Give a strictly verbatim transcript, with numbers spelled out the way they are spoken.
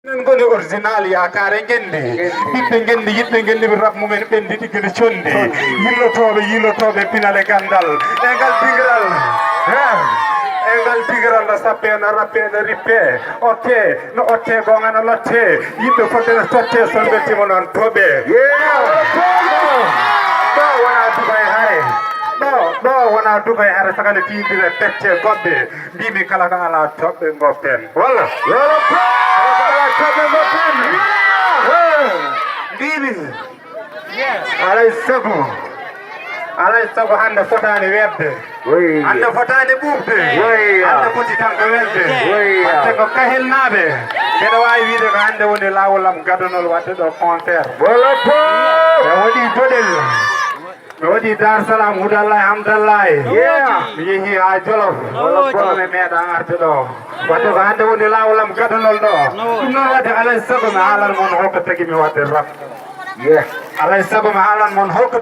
Min ngoni original yaakaare ngenndi. Ɓiɓɓe ngenndi, yiɗɓe ngenndi, ɓe rap mumen ɓenndi ɗiggiri conndi. Yillotooɓe, yillotooɓe pinal e ganndal. E ngal digiral. Ha! E ngal digiral no sappe, no rappe, no rippe. Otte, no otte, goonga no lotte. Yimɓe fodde no totte, son mbeltiima noon toɓe. Ɗo wonaa Dubaay hare. Ɗo, ɗo wonaa Dubaay hare, sakale tiindire pette goɗɗe. Mbimi kala ko alaa toɓɓe ngopten. Walla? Walla? Kala ko alaa toɓɓe ngopten. Mbimi. Alay sago. Alay sago hannde fotaani weeɓde. Hannde fotaani ɓuuɓde. Hannde foti tan ko welde. Waɗde ko kahelnaaɓe. Mbeɗa waawi wiide ko hannde woni laawol am gadonol waɗde ɗo concert. Walla? Ɓe waɗi doɗel. Mi waɗi Dar Salam, Hudallahi, Hamdallahi. Yeah. Mi yehi ha Jolof. Kono mi meeɗa arde ɗo. Wadde ko hannde woni laawol am gadunol ɗo. Ɗum noon wadde alay sago mi haalan mon holko tagi mi wadde rap. Yeah. Alay sago mi haalan mon holko